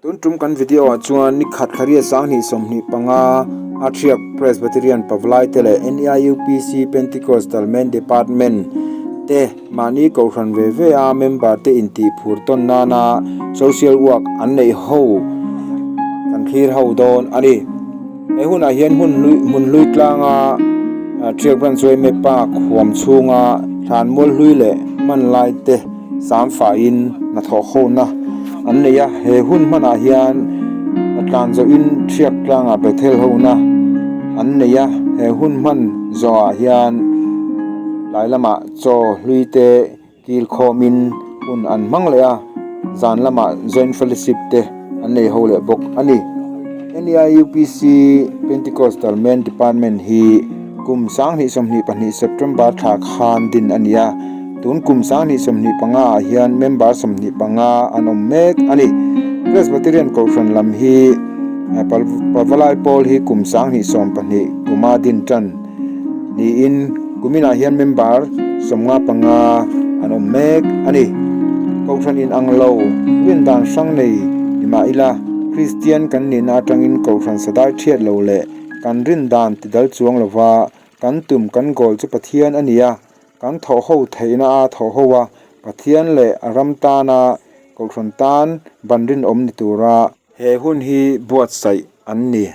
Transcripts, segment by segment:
Tun tum kan video ah chuan ni khat thla 2025 a Thiak Presbyterian Pavlai te leh NEIUPC Pentecostal Men Department te mahni kohhran ve ve a member te intih phur tawn nana social work an neih ho kan thlir ho dawn a ni. He hunah hian hmun hlui hmun hlui tlanga Thiak Branch Yma Park huam chhunga thlanmual hlui leh hman lai te sam faiin hnathawh hona an nei a. He hun hmanah hian tlan zawhin Thiak tlangah Bethel hona an nei a. He hun hman zawhah hian tlai lamah chaw hlui te Kil khawmin hun an hmang leh a, zan lamah Joint Fellowship te an nei ho leh bawk a ni. NEIUPC Pentecostal Men Department hi kum 2022 September thla khan din a ni a, tun kum 2025 ah hian member 25 an awm mek a ni. Presbyterian Kohhran lam hi Pavalai Pawl hi kum 2012 kuma din tan niin kuminah hian member 55 an awm mek a ni. Kohhran in ang lo rin dan hrang nei ni mah ila Kristian kan nihna atangin kohhran sadai thiat lo leh kan rin dan ti dal chuang lova kan tum kan goal chu Pathian a ni a, kan thawh ho theihna a thawh ho a, Pathian leh a ram tana kohhran tan ban rinawm ni tura he hun hi buatsaih an ni.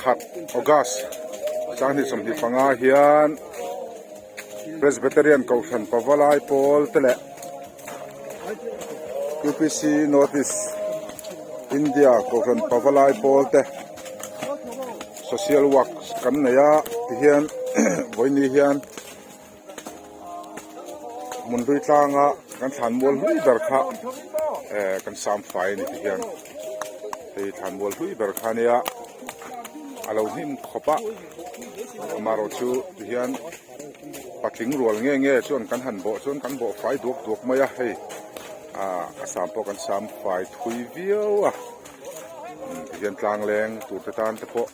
Pakhat August 2025 hian Presbyterian Kohhran Pavalai Pawl te leh UPC North East India Kohhran Pavalai Pawl te Social Work kan nei a tihian vawiini hian Hmun hlui tlanga kan thlan mual hlui ber kha eh kan sam fai a ni ti hian hei thlan mual hlui ber kha ania a lo hnim khawp a amaherawh chu ti hian patling rual nge nge chuan kan han bawh chuan kan bawh fai duak duak mai a hei ah a sam pawh kan sam fai thui viau a ti hian tlang leng tur te tan te pawh.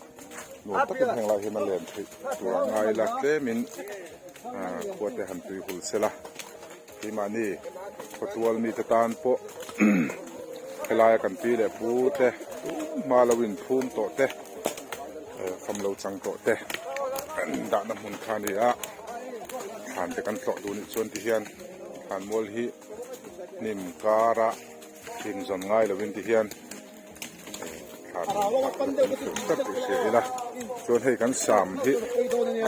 Nuam takin heng lai hian a len theih tur a ngai la tlemin ah khua te han tui hul sela keimahni khawtual mite tan pawh helaia kan pi leh pu te hma lo inphum tawh te eh fam lo chang tawh te an dahna hmun kha a ni a thlan te kan tlawh duh nih chuan tihian thlan mual hi hnim kara inzawn ngai lovin tihian. Chuan hei kan sam hi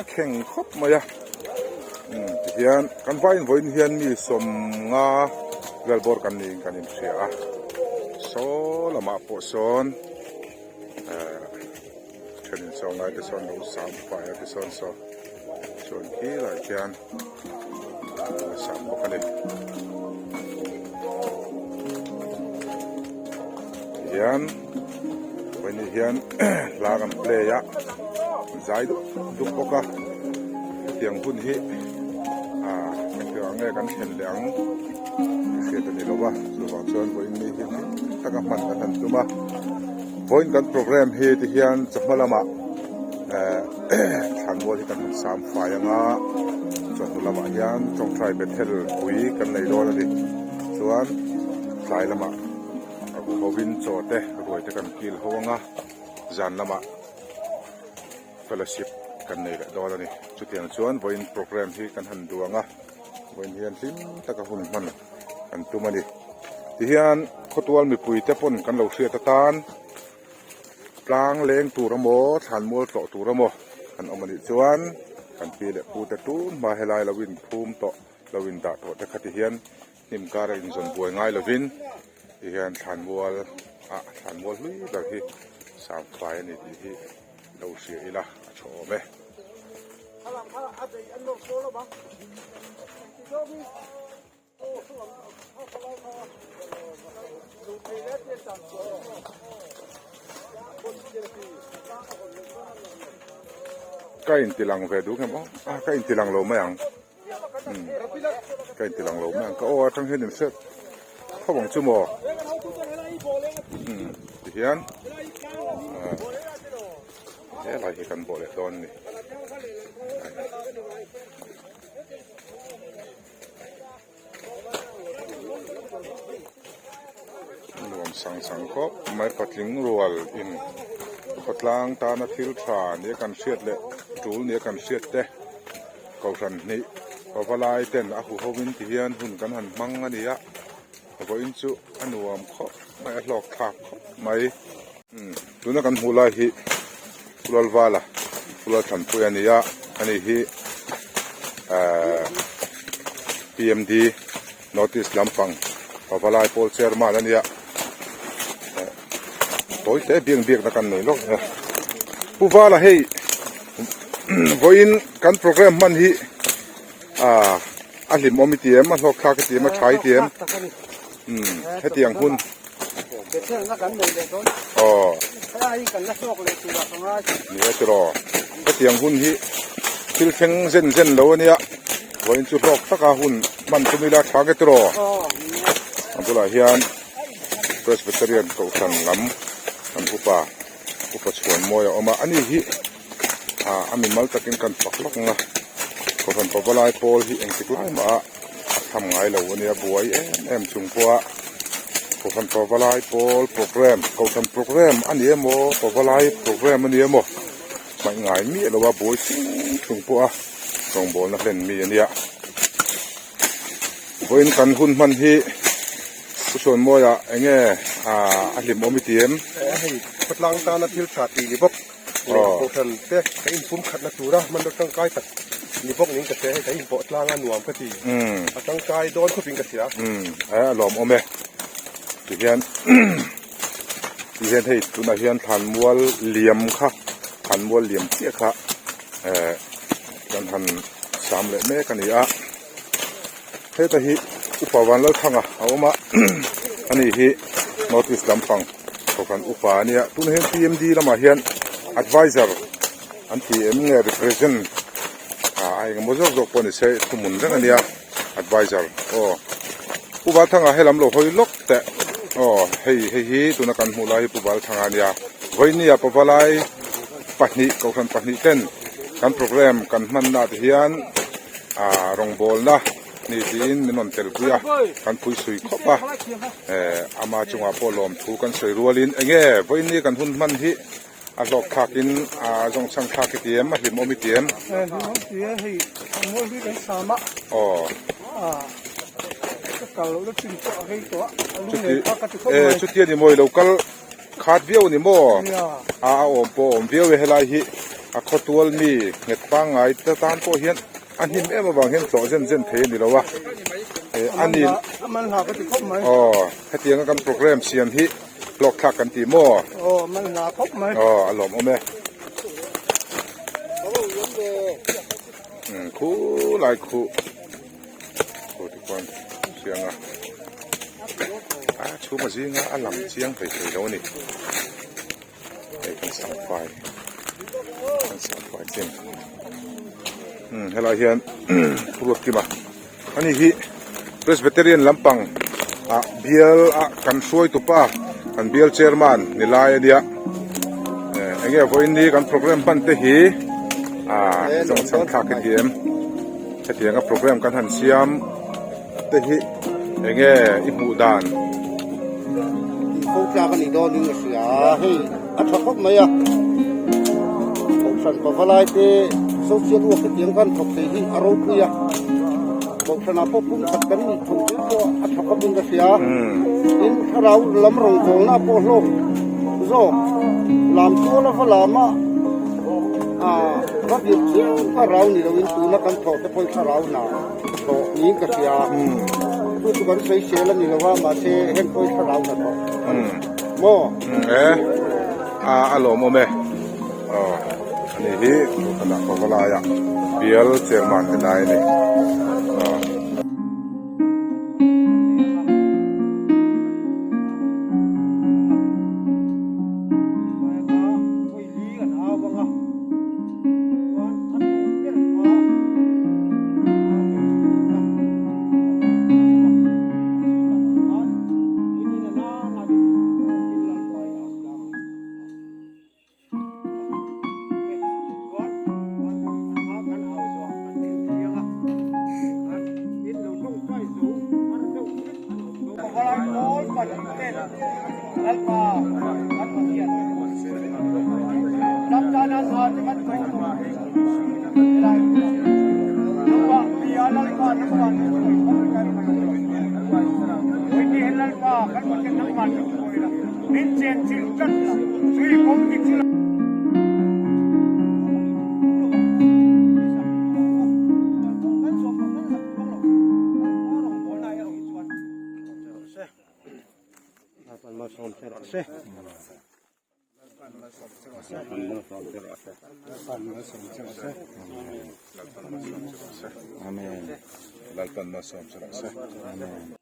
a kheng khawp mai a umm tihian kan vaiin vawiin hian mi sawmnga vel bawr kan niin kan inhria a saw lamah pawh sawn ehh then insawn lai te sawn lo sam fai a tisawn saw chuan khilaiah khian. Sam bawk a ni. Tihian vawiin hian hla kan play a zai dup dup bawk a hetiang hun hi ah engtiang ang nge kan thlen leh ang tih hriat a ni lo va chuvang chuan vawiin mi hi hlim taka hman kan han tum a vawiin kan programme hi tihian chawhma lamah eh Thlan mual hi kan han sam fai anga chawhnu lamah hian tawngtai Bethel pui kan nei dawn a ni. Chuan tlai lamah a hu hovin chaw te ruai te kan kil ho anga zan lamah fellowship kan nei leh dawn a ni. Chutiang chuan vawiin programme hi kan han duang a, vawiin hian hlim taka hun hman kan tum a ni. Tihian khawtual mipui te pawn kan lo hriat atan. Tlang leng tur emaw thlan mual tlawh tur emaw kan awm anih chuan kan pi leh pu te tun hma helai lo inphum tawh lo indah tawh te kha ti hian hnim kara inzawn buai ngai lovin ti hian thlan mual ah thlan mual hlui ber hi sang fai a ni tih hi lo hria ila a tha awm e. Ka inti lang ve duh ngem aw a ka inti lang lo mai ang umm ka inti lang lo mai ang ka aw atang hian in hriat khawp ang chu maw umm tihian ah helai hi kan bawh leh dawn a ni. Nuam sang sang khawp mai patling rual in khawtlang tana thil tha nia kan hriat leh tul nia kan hriat te kohhran hnih pavalai ten a huho in ti hian hun kan han hmang a ni a vawiin chu a nuam khawp mai a hlawk thlak khawp mai. Tuna kan hmuh lai hi Pulalvala Pulalthanpui a ni a, ani hi ehh PMD North East lampang Pavalai pawl chairman a nia eh tawi te biak biakna kan nei lawk a Pu Vala hei vawiin kan programme hman hi ah a hlimawm i ti em a hlawkthlak i ti em a tha i ti em umm hetiang hun. Aw ni e tiraw hetiang hun hi thil thleng zen zen lo a nia vawiin chu hlawk taka hun hman tum ila tha nge tiraw a bulah hian Presbyterian kohhran lam an upa upa chhuan mawi a awm a ani hi ah a mimal takin kan fak lawk ang a kohhran pavalai pawl hi engtik lai mah a a tham ngai lo a nia buai em em chung pawh a kohhran pavalai pawl programme kohhran programme a ni emaw pavalai programme a ni emaw hmaih ngai miah lo a buai chung chung pawh a rawngbawlna hlen mi a nia vawiin kan hun hman hi Pu Sawnmawia eng nge ah a hlimawm i ti em? Hei khawtlang tana thil tha tih ni bawk. Kohhran te kan inpum khatna tura hmanraw tangkai tak ni bawk niin ka hria, hei kan inpawh tlang a nuam ka ti, a tangkai dawn khawpin ka hria. A lawmawm e, tihian tihian hei tunah hian thlanmual liam kha thlanmual liam chiah kha eh kan han sam leh mek a ni a, heta hi upa Vanlalthanga a awm a ani hi North East lampang. Kohhran upa a nia tunah hian PMD lamah hian adviser an ti em nge represent ah a engemaw zawk zawk pawh ni se thuhmun reng a nia adviser aw Pu Valthanga helam lo hawi lawk teh aw hei hei hi tuna kan hmuh lai hi Pu Valthanga a nia vawinia pavalai pahnih kohhran pahnih ten kan program kan hmanna ah te hian ah rawngbawlna ni tiin min rawn telpui a kan phui sui khawp a. Eh ama chungah pawh lawmthu kan sawi rualin enge vawiin kan hun hman hi a hlawk thlakin a zawng chhang thlak i ti em a hlimawm i ti em? Eh hlimawm ti e hei thlanmual hi kan sam a aw ah ka kal loh na chin pawh a rei tawh a a lung nen kha ka ti khawp mai eh chutia ni maw i lo kal khat viau ni maw nia a a awm pawh a awm viau e helai hi a khawtual mi nghet pangngai te tan pawh hian A hnim em avang hian tlawh zen zen thei a ni lo a, eh a ni A man hla ka ti khawp mai. Aw, hetiang a kan program siam hi hlawk thlak kan ti maw? Aw, a man hla khawp mai. Aw, a lawmawm e. Umm khu lai khu khu ti khuan chiang a, a chhum a zinga a lang chiang hlei thei lo a ni. Hei kan sangfai kan sangfai chin umm helai hian ruat kima ani hi Presbyterian lampang ah bial ah kan hruai tupa kan bial chairman ni lai ania eh enge vawiin ni kan program hman te hi ah zawng chhang thlak hi ti em hetianga program kan han siam te hi enge i hmuh dan? Tih fo tlak a nih dawnin ka hria a, hei a tha khawp mai a, Kohhran pavalai te social work hetiang khan thawk thei hi a ropui a, Kohhranah pawh pum khat kan nih thawh zel pawh a tha khawpin ka hria a, tin thlarau lam rawngbawlna pawh hlawk zawk lam tual ava lam a, va vir chiang thlarau ni loin tuna kan thawh te pawhin thlarau hna. Tawh niin ka hria a, chu chu kan sawi sel a ni lo a, mahse heng pawh hi thlarau hna tawh a ni maw? E, a a lawmawm e, aw ani hi Kohhranah Pavalaiah bial chairman ni lai a ni, aw. Lalpan malsawm che rawh se. Amen.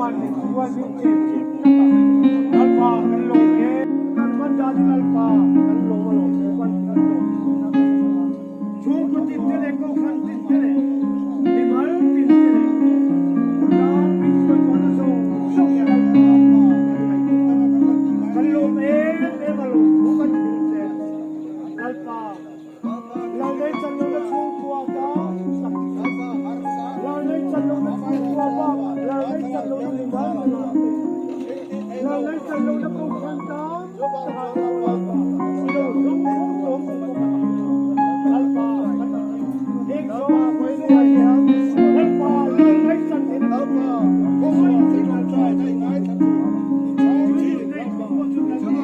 Nangmah min hruai min chenchilh tlat a, Lalpa kan lawm e. Kan hman danin Lalpa kan lawm a lawm e, kan lawm chhungkaw tin te leh kohhran tin te leh mimal tin te leh khawtlang min hruai tawhna zawng zawng hi Lalpa kan ngaihtuah. Kan lawm em em a lawm thu kan hrilh che Lalpa. Lalnei chanlohna chhungkua ta Lalnei chanlohna chhungkua bak Lalnei chanlohna mimal nunah te Lalnei chanlohna kohhran tam takah te pawh Lalpa i lo hlawng fo tawm ti pawh ka tak Lalpa ka tak heng zawng chungah hian Lalpa Lalnei chan theihna turin khawngaih takin Lalpa tui nei tu pawh chu Lalpa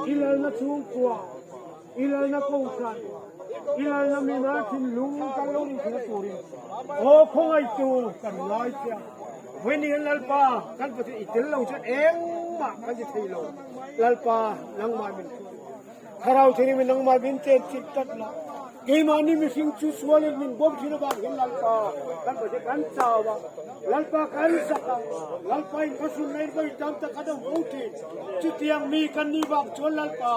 I lalna chhungkua, i lalna kohhran, i lalna mimal thinlung kan lo inthla turin aw khawngaihtu kan ngai che a. Vawiin hian Lalpa kan Pathian i tel lo chuan engmah kan ti thei lo. Lalpa nangmah min hruai. Thlarau Thianghlim in nangmah min chenchilh tlat la, keimahni mihring chu sualin min bawm thin avang hian Lalpa kan Pathian kan chau a, Lalpa kan zak a, Lalpa in khaw in vawi tam tak kan awm fo thin. Chutiang mi kan nih vang chuan Lalpa,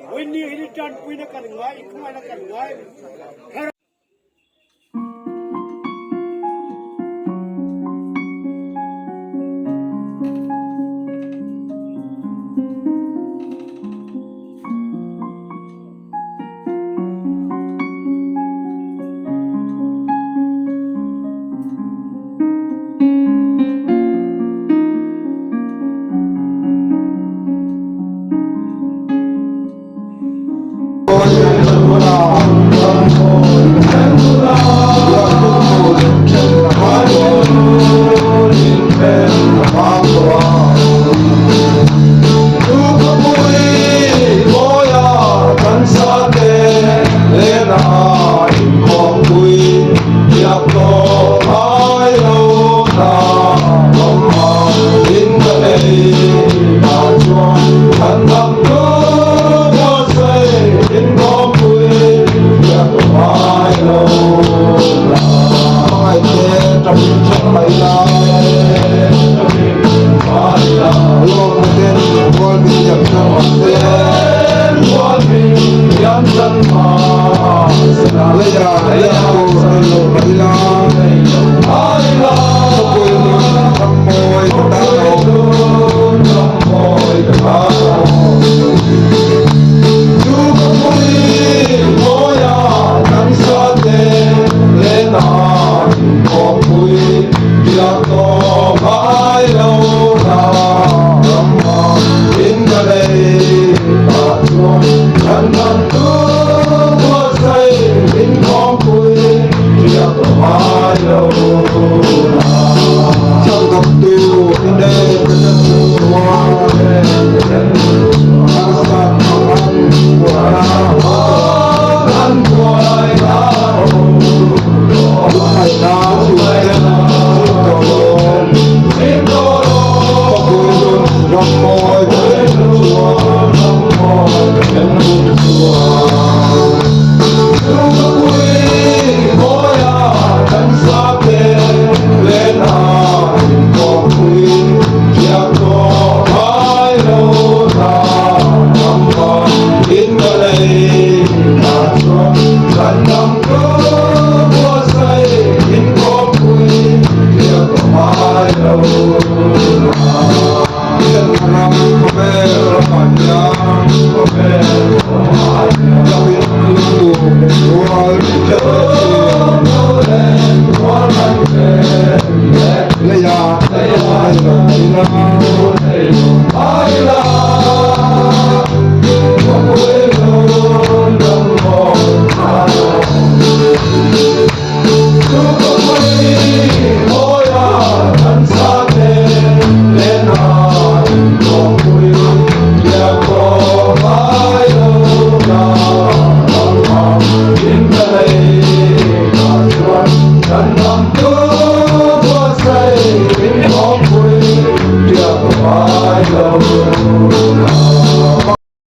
vawiin ni hi tanpuina kan ngai, i khawngaihna kan ngai a ni.